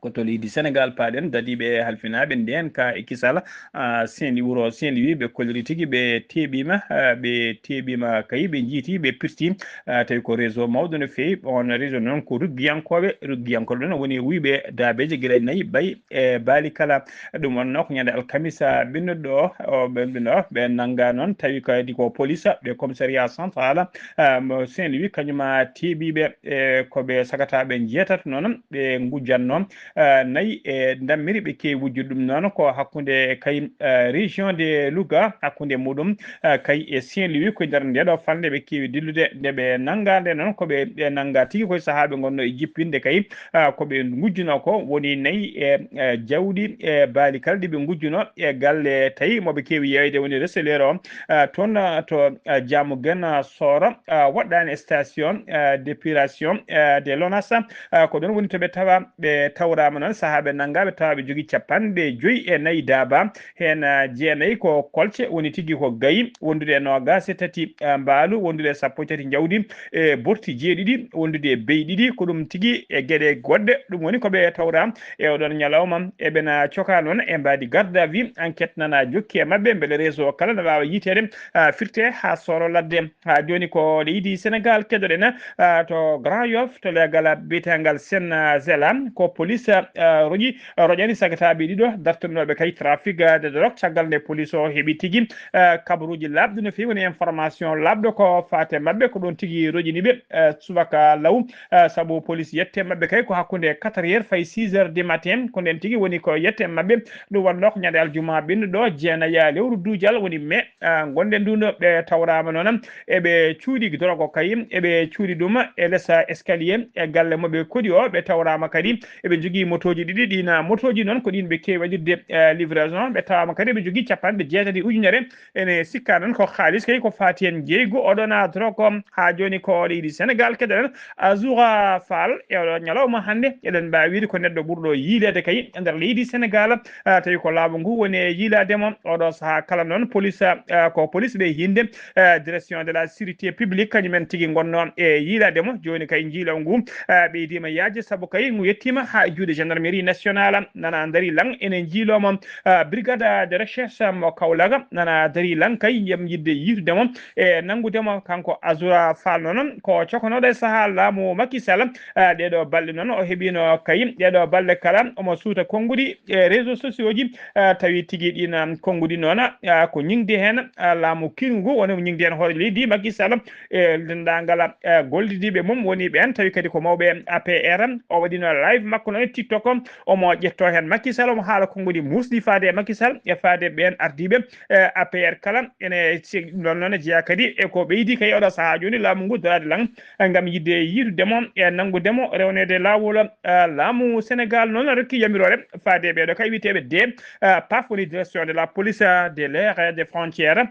ko to leydi Senegal paaɗen, dadiiɓe e halfinaaɓe ndeen ka e kisal, ah, Saint-Louis, wuro Saint-Louis, ɓe kolliri tigi, ɓe teeɓiima, ah, ɓe teeɓiima kay, ɓe njiiti, ɓe pirti, ah, tawi ko réseau mawɗo no feewi. On réseau noon ko ruggiyankooɓe, ruggiyankooɓe noon woni wuyɓe daabeeje gila nayi, bayi e baali kala. Ɗum wonnoo ko ñande alkamisa ɓennuɗo o, ɓe, ɓe, ɓe nannga noon, tawi kadi ko police, ɓe commissariat central, ah, mo Saint-Louis, kañum teeɓiiɓe, e ko ɓe sagataaɓe njeetato noon, ɓe ngujjatnoo, ah, nayi e ndammiri, ɓe keewi wujjude ɗum noon ko hakkunde kay, ah, région de Louga, hakkunde muɗum, ah, kay e Saint-Louis, ko e nder ndee ɗoo falnde ɓe keewi dillude. Nde ɓe nannga nde noon, ko ɓe, ɓe nannga tigi koye sahaa ɓe ngonnoo e jippinde kay, ah, ko ɓe ngujjunoo ko woni nayi e, e jawɗi e baali kala ɗi ɓe ngujjunoo e galle tawi mo ɓe keewi yeeyde woni receleur o, ah, toon, ah, to, ah, Diamaguène, ah, Soro, ah, woɗɗaani station, ah, d'épuration, ah, de l'ONAS, ah, ko ɗoon woni to ɓe tawa, ɓe tawraama noon sahaa ɓe nannga, ɓe tawa ɓe jogii capanɗe joyi e nayi daaba, heen, ah, jeenayi ko kolce, woni tigi ko gayi, wondude e noogaas e tati, ah, mbaalu, wondude e sappo e tati njawdi, e borti jeeɗiɗi, wondude e beyi ɗiɗi, ko ɗum tigi e geɗe goɗɗe. Ɗum woni ko ɓe tawra e oɗon ñalawma. Eɓena coka noon e mbaadi garde à vue, enquête nana jokki e maɓɓe, mbele réseau kala na waawa yiiteede, ah, firte haa Soro ladde. Haa jooni ko leydi Senegal keɗoɗen, ah, to Grand Yoff, to leegal biyetegal Sen, ah, Zela, ko police, ah, roƴi, roƴani sagataaɓe ɗiɗo dartinooɓe kay trafic, ah, de drogue, caggal nde police o heɓi tigi, ah, kabaruuji laaɓɗi no feewi, woni information laaɓɗo ko faate maɓɓe, ko ɗoon tigi roƴini ɓe, ah, subaka law, ah, sabu police yette maɓɓe kay ko hakkunde quatre heures fayi six heures du matin, ko ndeen tigi woni ko yette maɓɓe. Ɗum wonnoo ko ñande aljuma ɓennuɗo jeenaya lewru duujal woni mai, ah, ngonɗen ndu no ɓe tawraama noon eɓe cuuɗi drogue kay, eɓe cuuɗi ɗum e les escalier e galle mo ɓe koɗi o, ɓe tawraama kadi eɓe njogii motooji ɗiɗi, ɗiin motooji noon ko ɗiin ɓe keewi waɗirde, eh, livraison, ɓe tawaama kadi eɓe njogii capanɗe jeetati ujunere, ene sikka noon ko haalis kay ko faati heen jeeygu, oɗon a drogue o, haa jooni ko leydi Senegal keɗoɗen. Azoura Fall, e oɗo ñalawma hannde, eɗen mbaawi wiide ko neɗɗo ɓurɗo yiileede kay e nder leydi Senegal, ah, tawi ko laamu ngu woni e yiilaade mo. Oɗo sahaa kala noon, police, ah, ko police ɓe hinnde, ah, direction de la sécurité publique, kañum en tigi ngonnoo e yiilaade mo. Jooni kay, njiilaw ngu, ah, ɓeydiima yaajde, sabu kay ngu yettiima haa e juuɗe gendarmerie nationale, nana ndarii lan, ene njiiloo mo, ah, brigade de recherche mo Kaolack, nana ndarii lan kay, yam yiɗde yiitude mo e nanngude mo. Kanko Azoura Fall noon, ko cokanooɗo e sahaa laamu Macky Sall, ah, ɗeeɗoo balɗe noon, o heɓiino kay, ɗeeɗoo balɗe kala, omo suuta konnguɗi e réseaux sociaux ji, ah, tawi tigi ɗiin, ah, konnguɗi noon, ah, ko ñiŋde heen, ah, laamu kiinngu ngu, woni ñiŋde heen hoore leydi Macky Sall, e denndaangal, ah, gollidiiɓe mum, woni ɓeen tawi kadi ko mawɓe A P R. O waɗiino live makko noon, TikTok, omo ƴetto heen Macky Sall, omo haala konngudi muusɗi faade e Macky Sall e faade ɓeen ardiiɓe, eh, A P R kala. Ene si-, ɗum ɗoon noon jeyaa kadi e ko ɓeydi kay oɗo sahaa jooni laamu ngu daraade lan, eh, ngam yiɗde yiitude mo e nanngude mo rewneede laawol, eh, laamu Sénégal noon rokki yamiroore faade e ɓeeɗo kay wiyeteeɓe D, eh, P A F woni direction de la police, eh, de l'air et des frontières.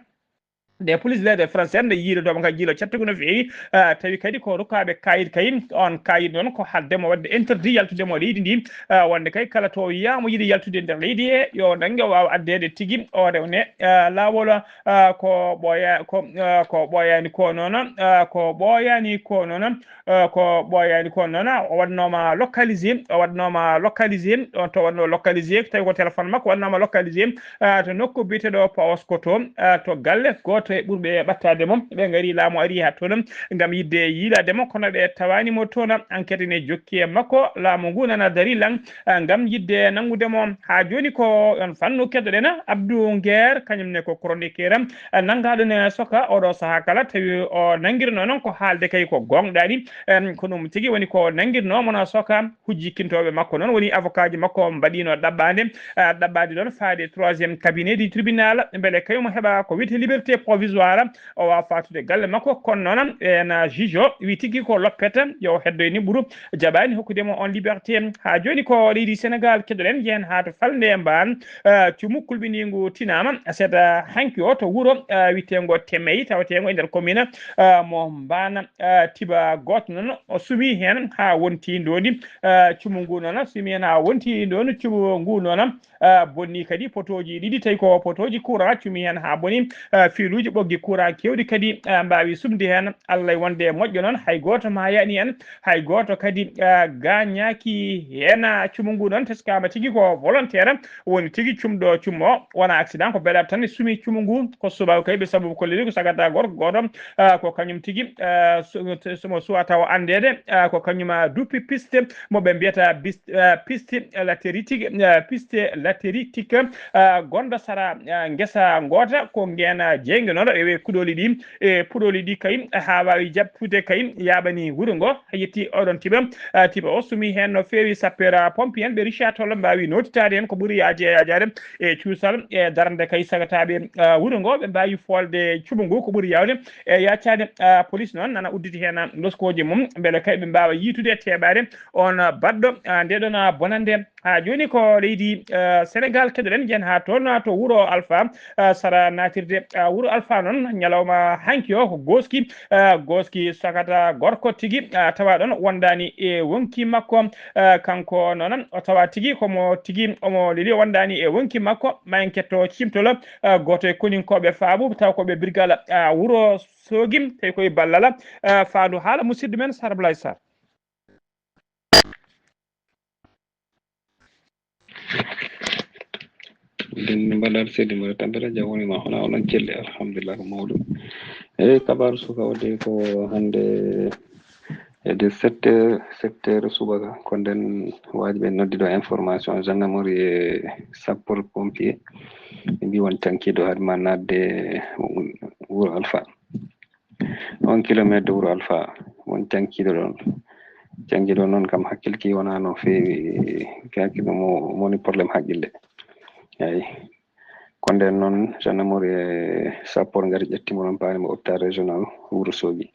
Nde police leɗɗe française nde yiilodooma ka jiilo cattugu no feewi, ah, tawi kadi ko rokkaaɓe kayit kay, on kayit noon ko haɗde mo waɗde interdit yaltude mo leydi ndi, ah, wonde kay kala to wiyaama yiɗi yaltude nder leydi he, yo nannge waawa addeede tigi o rewne, ah, laawol, ah, ko ɓooya-, ko, ah, ko ɓooyaani ko noon, ah, ko ɓooyaani ko noon, ah, ko ɓooyaani ko noon, o waɗnooma localisé, o waɗnooma localisé, on to waɗnoo localisé, tawi ko téléphone makko waɗnooma localisé, ah, to nokku biyeteeɗo Paoskoto, ah, to galle gooto e ɓurɓe ɓattaade mo. Ɓe ngari, laamu ari haa toon ngam yiɗde yiilaade mo, kono ɓe tawaani mo toon. Enquête ne jokki e makko, laamu ngu nana darii lan, ah, ngam yiɗde nanngude mo. Haa jooni ko on fannu keddoɗen Abdou Nguer, kañum ne ko chroniqueur, ah, nanngaaɗo ne soka oɗo sahaa kala, tawi o nanngirnoo noon ko haalde kay ko goongɗaani. Em, ko ɗum tigi woni ko nanngirnoo mo na soka. Hujjikintooɓe makko noon woni avocat ji makko mbaɗiino ɗaɓɓaande, ah, ɗaɓɓaande ɗoon faade troisième cabinet du tribunal, mbele kañum heɓa ko wiyetee liberté provisoire, o waawa faatude galle makko. Kono noon, en, ah, juge o wii tigi ko loppet, yo heddoy ni ɓuru, jaɓaani hokkude mo on liberté. Haa jooni ko leydi Sénégal keddoɗen, njehen haa to falnde Mbaan, ah, cumu kulɓiniingu tinaama seeɗa hanki o to wuro, ah, wiyeteengo Temey, taweteengo e nder commune, ah, mo Mbaan. Ah, tiba gooto noon o sumi heen haa wonti ndondi. Ah, cumu ngu noon sumi heen haa wonti ndondi. Cumu ngu noon, ah, bonni kadi potooji ɗiɗi, tawi ko potooji courant cumi heen haa boni. Ah, fiiluuji ɓoggi courant keewɗi kadi, ah, mbaawi sumde heen. Allah wonde moƴƴo noon, hay gooto maayaani heen, hay gooto kadi, ah, gaañaaki heen. Ah, cumu ngu noon teskaama tigi ko volontaire, woni tigi cumɗo cumu o, wona accident, ko beɗaat tan sumi cumu ngu. Ko subaka kay ɓe sabu ko leli ko sagata gorko gooto, ah, ko kañum tigi, ah, su-, su-, mo suwata o anndeede, ah, ko kañum, ah, duppi piste mo ɓe mbiyata bis-, ah, piste latéritique, ah, piste latéritique, ah, gonɗo sara, ah, ngesa ngoota, ko ngeena jeyngenooɗo e kuɗooli ɗi, e puɗooli ɗi kay, haa waawi jaɓtude kay yaaɓani wuro ngo. Yetti oɗon tiba, ah, tiba o sumi heen no feewi. Sapeur, ah, pompier en ɓe Richard Toll mbaawi nootitaade heen ko ɓuri yaaje-, yaajaade e cuusal e darnde kay sagataaɓe, ah, wuro ngo, ɓe mbaawi foolde cumu ngu ko ɓuri yaawde e yaacaade. Ah, police noon nana udditi heen loskooji mum, mbele kay ɓe mbaawa yiitude e teeɓaade on baɗɗo, ah, nde ɗon, ah, bonannde. Haa jooni ko leydi, ah, Sénégal keɗoɗen, njen haa toon, ah, to wuro Alpha, ah, sara naatirde, ah, wuro Alpha noon, ñalawma hanki o ko gooski, ah, gooski sakata gorko tigi, ah, tawa ɗon wondaani e wonki makko, ah, kanko noon o tawa tigi ko mo tigi omo leli wondaani e wonki makko. Ma en ketto cimtol, ah, gooto e koninkooɓe faabu taw ko ɓe birgal, ah, wuro Soogi, tawi koye ballal, ah, faandu haala musidɗo men Sara Blay Sarr. Ɗum mbaɗal seydi mbaɗa tampere jam woni ma hono onon celli alhamdulillah ko mawɗum. Eyi kabaru suka o de ko hannde e de sept heures sept heures subaka ko nden waji ɓe noddi ɗo information gendarmerie e sapeur pompier ɓe mbi won cankiɗo haade ma nadde wuro alpha. On kilometre de wuro alpha won cankiɗo ɗon. Cankiɗo noon kam hakkilki wona no feewi, cankiɗo mo woni problème haqqille. Eyi. Ko nden noon gendarmerie e sapeur ngari ƴetti mo ɗon paani mo hôpital régional wuro soogi.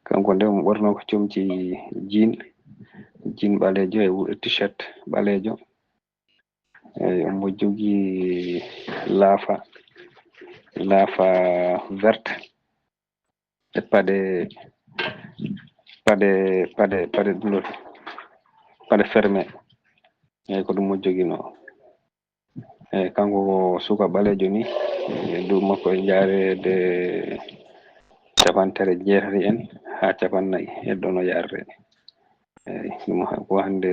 Kanko nde omo ɓorno ko comci jean jean ɓaleejo e t-shirt ɓaleejo. Eyi, omo jogii laafa laafa verte e paɗe paɗe paɗe paɗe ɗulote paɗe ferme. Eyi, ko ɗum o joginoo. Eyi, kanko ko suka ɓaleejo ni. Eyi, duuɓi makko e jaareede capantere jeetati en haa capannayi heddono yarde. Eyi, ɗum ko hannde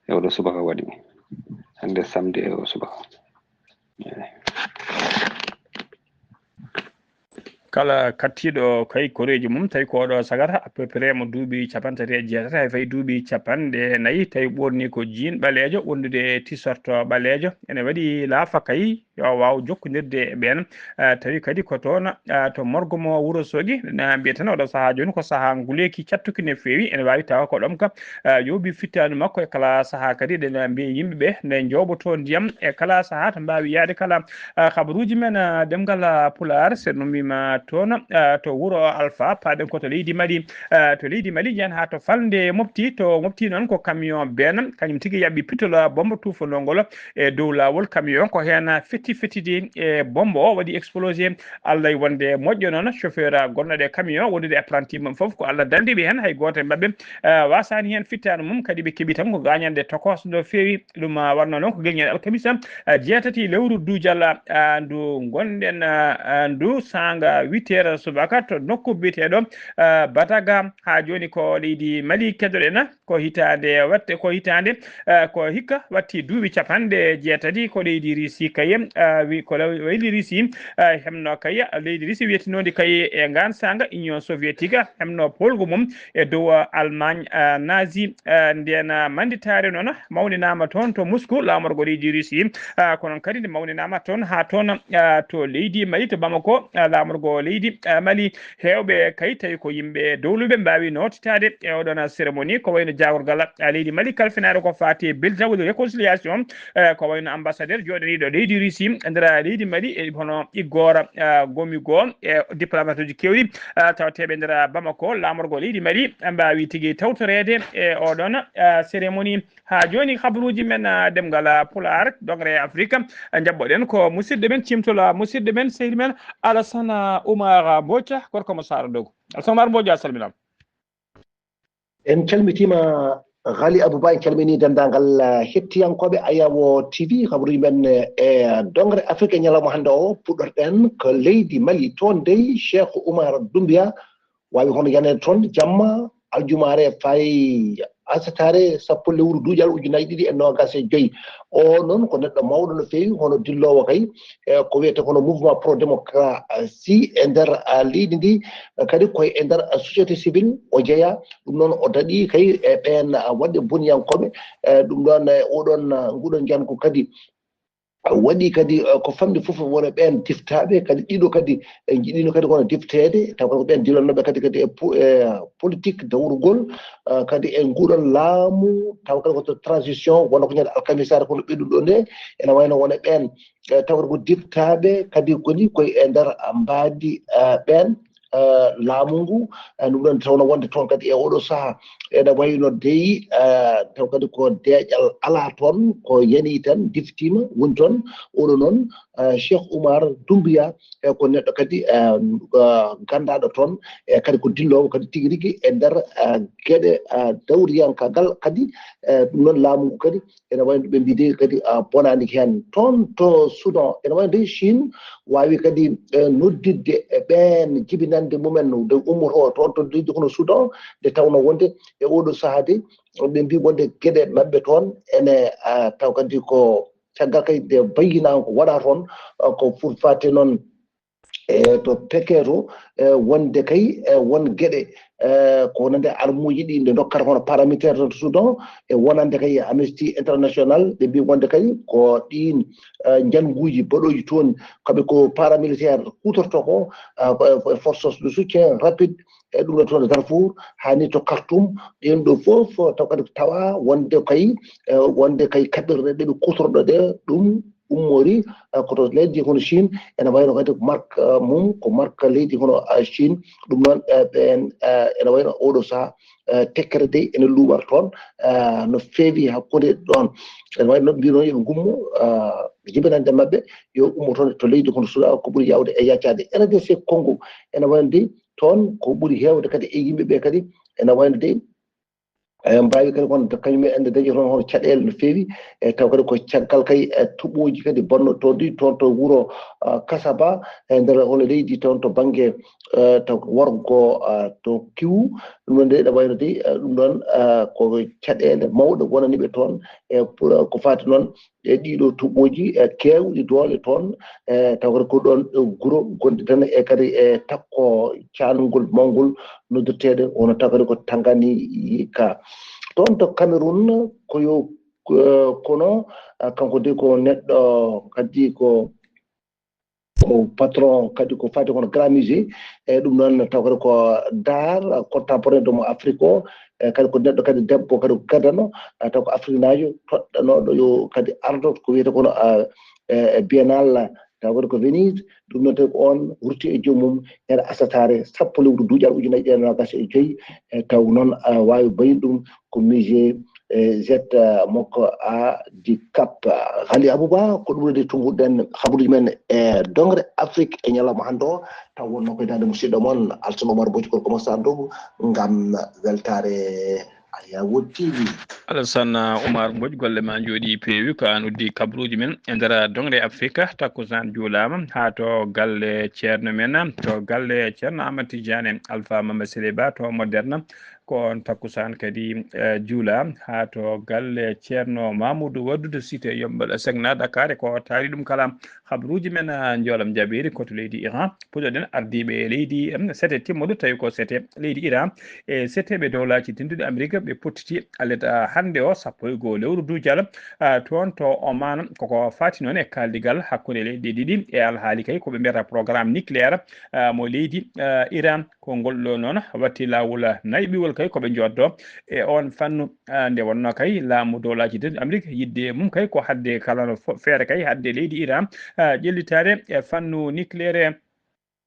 e oɗo subaka waɗi hannde samedi e o subaka. Eyi. Kala kattiiɗo kay koreeji mum, tawi ko oɗo sagata à peu près mo duuɓi capanɗe tati e jeetati, hay fayi duuɓi capanɗe nayi, tawi ɓoorni ko jean ɓaleejo, wondude t-shirt ɓaleejo, ene waɗi laafa kay yo waaw jokkondirde e ɓeen. Ah, tawi kadi ko toon, ah, to morgo mo Wuro Soogi, na mbiya tan oɗo sahaa jooni ko sahaa nguleeki cattuki no feewi, ene waawi tawa ko ɗoon ka, ah, yooɓi fittaandu makko e kala sahaa kadi, eɗen mbiya yimɓe ɓe ne njooɓotoo ndiyam e kala sahaa to mbaawi yahde kala. Ah, kabaruuji men, ah, ɗemngal, ah, Pulaar, so en ummiima toon, ah, to wuro Alfa, paaɗen ko to leydi Mali. Ah, to leydi Mali, njahen haa to falnde Mopti. To Mopti noon ko camion been, kañum tigi yaɓɓi pitol, ah, bommbo tuufanoo ngol e dow laawol. Camion ko heen, ah, fetti fettidi e bommbo o, waɗi explosé. Allah e wonde moƴƴo noon, chauffeur, ah, gonnoɗo e camion, wondude apprenti mum fof, ko Allah danndi ɓe heen, hay gooto e maɓɓe, ah, waasaani heen fittaandu mum, kadi ɓe keɓi tan ko gaañannde tokosde no feewi. Ɗum, ah, waɗnoo noon ko gila ñande alkamisa, ah, jeetati lewru duujal, ah, ndu ngonɗen, ah, ah, ndu saanga huit heures subaka to nokku biyeteeɗo, ah, Bataga. Haa jooni ko leydi Mali keddoɗen, ko hitaande watte, ko hitaande, ah, ko hikka watti duuɓi capanɗe jeetati ko leydi Risi kay, ah, wi-, ko lew-, leydi Risi, ah, hemno kay, leydi Risi wiyetinondi kay e ngaan saanga Union Soviétique, hemno poolgu mum e dow, ah, Allemagne, ah, nazi. Ah, ndeen, ah, mannditaare noon mawninaama toon to Moscou, laamorgo leydi Russie. Ah, ko noon kadi nde mawninaama toon haa toon, ah, to leydi Mali, to Bamako, ah, laamorgo leydi, ah, Mali. Heewɓe kay tawi ko yimɓe dowluɓe mbaawi nootitaade e oɗoon cérémonie, ko wayno jaagorgal, ah, leydi Mali kalfinaare ko faati e bulletin woni réconciliation, eh, ko wayno ambassadeur jooɗaniiɗo leydi Russie e nder leydi Mali, e hono Igor, ah, Gomigo, e diplomate uji keewɗi, ah, tawateeɓe nder Bamako, laamorgo leydi Mali, mbaawi tigi tawtoreede e oɗoon, ah, cérémonie. Haa jooni, kabaruuji men, ah, ɗemngal, ah, Pulaar, dongre Afrique, ah, njaɓɓoɗen ko musidɗo men, ciimtol, ah, musidɗo men, sehil men, Alassane Oumar Mbodj, gorko mo Saara Dogo. Alassane Oumar Mbodj, a salminaama. En calmitiima, Ghali Abou Ba, en calminii denndaangal, ah, hettiyankooɓe Ayawo T V, kabaruuji men, eh, e dongre Afrique e ñalawma hannde o. Puɗɗorɗen ko leydi Mali. Toon dey, Cheikh Oumar Doumbouya waawi hono yaneede toon jamma aljumaare fayi asataare sappo lewru duujal ujunaaji ɗiɗi e noogaas e joy. O noon ko neɗɗo mawɗo no feewi, hono dilloowo kay, e ko wiyetee hono mouvement pro démocratie e nder, ah, leydi ndi, kadi koye e nder, ah, société civile o jeyaa. Ɗum noon o daɗii kay e ɓeen, ah, waɗɓe boniyankooɓe. E ɗum ɗoon, e oɗoon, ah, nguɗon njangu kadi waɗi kadi, eh, ko famɗi fof wona ɓeen diftaaɓe, kadi ɗiɗo kadi, eh, njiɗino kadi kono difteede, taw ko ɓeen dilannooɓe kadi, kadi e po-, e politique dawrugol, eh, kadi e nguɗon laamu, taw kadi ko to transition, wona ko ñande alkamisaare kono ɓeyduɗo nde, ene wayno wona ɓeen, eh, taw ko diftaaɓe kadi koni koye e nder mbaadi, eh, ɓeen, eh, laamu ngu, eh, ɗum ɗoon tawno wonde toon kadi e oɗo sahaa ene wayno dey, eh, taw kadi ko deeƴal alaa toon, ko yani tan diftiima, woni toon oɗo noon, eh, Cheikh Oumar Doumbouya, eh, ko neɗɗo kadi, eh, eh, ganndaaɗo toon, e kadi ko dilloowo kadi tigi rigi e nder, eh, geɗe, eh, dawriyankaagal kadi, eh, ɗum noon laamu ngu kadi ene wayno ɓe mbiide kadi, ah, bonaani heen. Toon to Soudan, ene wayno de Chine waawi kadi, eh, noddidde e ɓeen jibinannde mumen nde ummotoo toon to leydi hono Soudan, nde tawnoo wonde e oɗo sahaa de, ɓe mbii wonde geɗe maɓɓe toon ene, ah, taw kadi ko caggal kadi nde bayyinaango waɗaa toon, ah, ko foti faati noon e to Peke to, e wonde kay, e won geɗe, e ko wonande armuuji ɗi nde ndokkata hono paramilitaire to Soudan, e wonande kay Amnesty International, ɓe mbii wonde kay ko ɗiin, e, njannguuji baɗooji toon, kamɓe ko paramilitaire kuutortoo ko, e, ko e, ko e forces de soutien rapide, e ɗum ɗo toon e Darfour, haa ni to Khartoum, ɗeen ɗo fof taw kadi tawa wonde kay, e, wonde kay kaɓirɗe ɗe ɓe kuutorɗo ɗe ɗum ummori, eh, ko to leydi hono Chine, ene wayno kadi ko marque, eh, mum, ko marque leydi hono, eh, Chine. Ɗum noon, eh, ɓeen, eh, ene wayno oɗo sahaa, eh, tekkere dey ene luuɓar toon, eh, no feewi hakkunde ɗoon. Ene wayno mbino yo ɓe ngummo, eh, jibinande maɓɓe, yo ummo toon to leydi hono Soudan, ko ɓuri yaawde e yaccaade. R D C Congo, ene wayno dey toon ko ɓuri heewde kadi e yimɓe ɓe kadi, ene wayno dey, e, mbaawi kadi kono kañum en dañi toon hono caɗeele no feewi, e, taw kadi ko caggal kay, e, toɓooji kadi bonnotooɗi toon to wuro, a, Kasaba, e nder hono leydi toon to bannge, e, to worgo, a, to Kiwu, Ɗum ɗon nde ɗo wayno de, eh, ɗum ɗon, eh, ko caɗeele mawɗe wonani ɓe toon, e pour, ko faati noon e ɗiɗo toɓooji, e keewɗi doole toon, e tawata ko ɗoon e guro gonɗi tan e kadi e takko caangol mawngol noddirteeɗo wano tawata ko Tanganyika. Toon to Cameroun ko yo, eh, kono, eh, kanko de ko neɗɗo kadi ko, ko patron kadi ko faati kono grand musée, e ɗum noon tawata ko d'art contemporain de mo Afrique o, e kadi ko neɗɗo kadi debbo kadi ko gadano, eh, taw ko afriknaajo toɗɗanooɗo yo kadi ardo ko wiyetee kono, eh, eh, biennale taw kadi ko Venise. Ɗum noon tawi ko oon rutti e joomum ñande asataare sappo lewru duuƴal ujunnaji ɗiɗi e noogas e joyi, e taw noon, eh, waawi bayde ɗum ko musée, eh, Z, eh, makko A D Cap. Hali Abouba, ko ɗum waɗi tumbuɗen habaruuji men e dongre Afrique e ñalawma hannde o. Taw wonno koye daande musidɗo mon Alsan Omar Bocci Gorko Massar Dow ngam weltaare Ayawo T V. Alassane Oumar Mbodj, golle ma njooɗi peewi. Ko an uddi kabaruuji men e nder dongre Afrika. Takkusaan juulaama haa to galle ceerno men, to galle ceerno Ahmad Tidiane Alpha Mama Seleba to Moderna. Ko on takkusaan kadi, eh, juula haa to galle ceerno Mamoudou Waddude Cité Yombal Segna Dakar. E ko taari ɗum kala, habaruuji men, ah, njoolam jaɓeeri ko to leydi Iran. Puɗɗoɗen ardiiɓe leydi, em, sete timmuɗo tawi ko sete leydi Iran. E seteeɓe dowlaaji denduɗi Amerik ɓe pottiti alet, ah, hannde o sappo e goo lewru duujal, ah, toon to Oman. Koko faati noon e kaaldigal hakkunde leyɗe ɗiɗi e alhaali kay ko ɓe mbiyata programme nucléaire, ah, mo leydi, ah, Iran. Ko ngol ɗo noon watti laawol nayɓiwol kay ko ɓe njoddo e on fannu. Ah, nde wonnoo kay laamu dowlaaji denduɗi Amerik yiɗde mum kay ko haɗde kala no fo-, feere kay haɗde leydi Iran, ah, ƴellitaade e fannu nucléaire.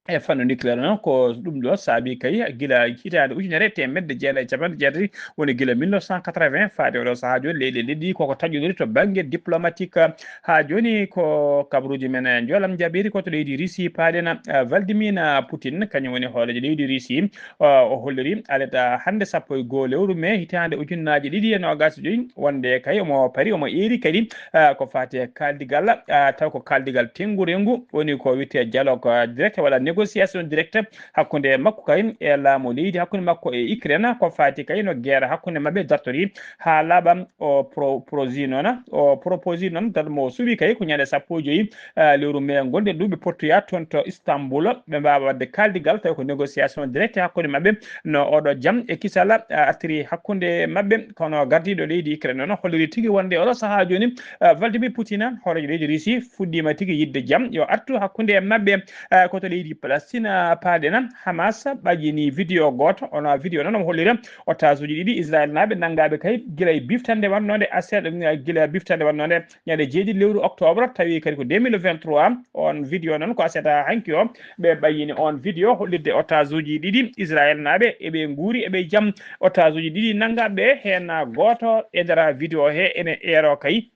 E fannu nucléaire noon ko ɗum ɗo saabi kay gila hitaande ujunere e teemedde jeenayi e capanɗe jeetati, woni gila mille neuf cent quatre-vingts faade oɗo sahaa jooni leyɗe ɗiɗi koko taƴodiri to bannge diplomatique. Haa jooni ko kabaruuji men e njoolam jaɓeeri ko to leydi Russie paaɗen, ah, Vladimir Poutine, kañum woni hooreejo leydi Russie. Ah, o holliri aleta hannde sappo e goo lewru mai hitaande ujunnaaji ɗiɗi e noogas e joyi, wonde kay omo pari, omo eeri kadi, ah, ko faati e kaaldigal, ah, taw ko kaaldigal tenngu renngu, woni ko wiyetee dialogue, ah, direct walla négociation directe hakkunde makko kay e laamu leydi, hakkunde makko e Ukraine, ko faati kay no guerre hakkunde maɓɓe dartori haa laaɓa. O pro-, prosi noon, o proposi noon, date mo suɓi kay ko ñande sappo e joyi, ah, lewru mai ngonɗen ɗo ɓe pottoya toon to Istanbul, ɓe mbaawa waɗde kaaldigal, tawi ko négociation directe hakkunde maɓɓe no oɗo jam e kisal, ah, artiri hakkunde maɓɓe. Kono gardiiɗo leydi Ukraine noon holliri tigi wonde oɗo sahaa jooni, ah, Vladimir Poutine, hooreejo leydi Russie, fuɗɗiima tigi yiɗde jam yo artu hakkunde maɓɓe, ah, ko to leydi Palestine, ah, paaɗen. Hamas ɓajini vidéo gooto, ono vidéo noon omo hollira otage uji ɗiɗi Israël naaɓe nanngaaɓe kay gila e biftannde wannode aset, gila biftannde wannode ñande jeeɗiɗi lewru octobre, tawi kadi ko deux mille vingt-trois. On vidéo noon ko aset haa hanki o, ɓe ɓayyini on vidéo hollirde otage uji ɗiɗi Israël naaɓe, eɓe nguuri, eɓe jam. Otage uji ɗiɗi nanngaaɓe heen gooto e nder vidéo he ene eero kay.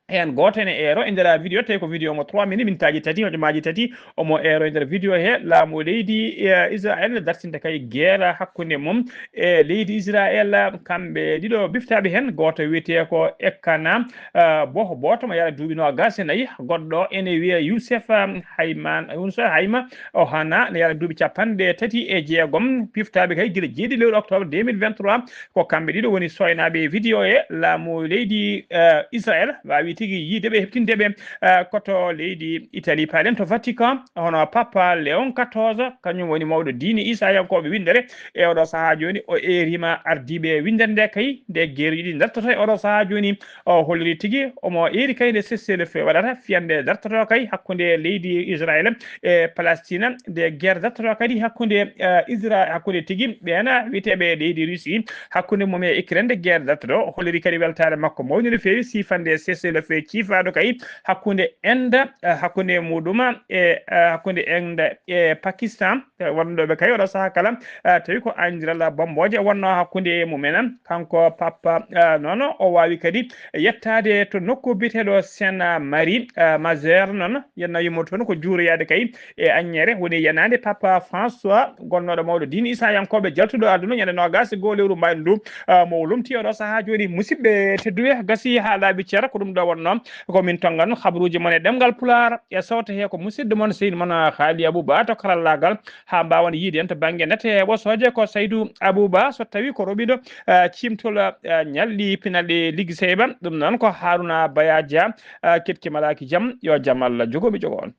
Heen gooto ene eero e nder vidéo, tawi ko vidéo mo trois minutes, mintaaji tati, hojomaaji tati, omo eero e nder vidéo he laamu leydi, eh, Israël dartinde kay guerre hakkunde mum e leydi Israël. Kamɓe ɗiɗo biftaaɓe heen, gooto wiyetee ko Ekkana, ah, Boh Boto, mo yahata duuɓi noogas e nayi, goɗɗo ene wiyee Youssef, ah, Hayman, Youssef Hayma Ohana, ne yahata duuɓi capanɗe tati e jeegom, biftaaɓe kay gila jeeɗiɗi lewru octobre deux mille vingt-trois. Ko kamɓe ɗiɗo woni sooynaaɓe e vidéo e laamu leydi, eh, Israël, waawi tigi yiide ɓe, heɓtinde ɓe, eh, ko to leydi Italie, paaɗen to Vatican, hono Papa Léon quatorze, kañum woni mawɗo diine Iisayankooɓe winndere. E oɗo sahaa jooni, o eeriima ardiiɓe winndere nde kay, nde geeruɗi ɗi dartoto e oɗo sahaa jooni, o holliri tigi, omo eeri kay nde cessez-le-feu waɗata, fiyande dartoto kay hakkunde leydi Israël e Palestine, nde guerre dartoto kadi hakkunde, eh, Isra-, hakkunde tigi ɓeena wiyeteeɓe leydi Russie, hakkunde mum e Ukraine, nde guerre dartoto. O holliri kadi weltaare makko mawnde no feewi siifande cessez-le-feu ciifaaɗo kay hakkunde Inde, eh, hakkunde muɗum e, eh, hakkunde Inde e Pakistan. Eh, wonɗo ɓe kay oɗo sahaa kala, eh, tawi ko andiral bombooje wonno hakkunde mumen. Kanko Papa, eh, noon o waawi kadi yettaade to nokku biyeteeɗo Sainte Marie, eh, Majeure noon, yenna yummo toon ko juuroyaade kay e aññeere woni yenaande Papa François, gonnooɗo mawɗo diine Iisayankooɓe, jaltuɗo aduna ñande noogas e goo lewru maayndu ndu, ah, mo o lomti oɗo sahaa jooni. Musidɓe tedduɓe, gasi haa laaɓi cer, ko ɗum ɗo kono noon ko min tonngan habruuji mon e ɗemngal Pulaar, e sawte he ko musidɗo mon sehil mon Haali Abuba to karallaagal, haa mbaawan yiide en to bannge nate e ɓosooje ko Saydu Abuba, so tawii ko roɓiɗo, eh, ciimtol, eh, ñalɗi pinal ɗe Liggi Seyba. Ɗum noon ko Haruna Baya Dia, eh, keɗki malaaki jam, yo jam Allah jogo mi jogo on.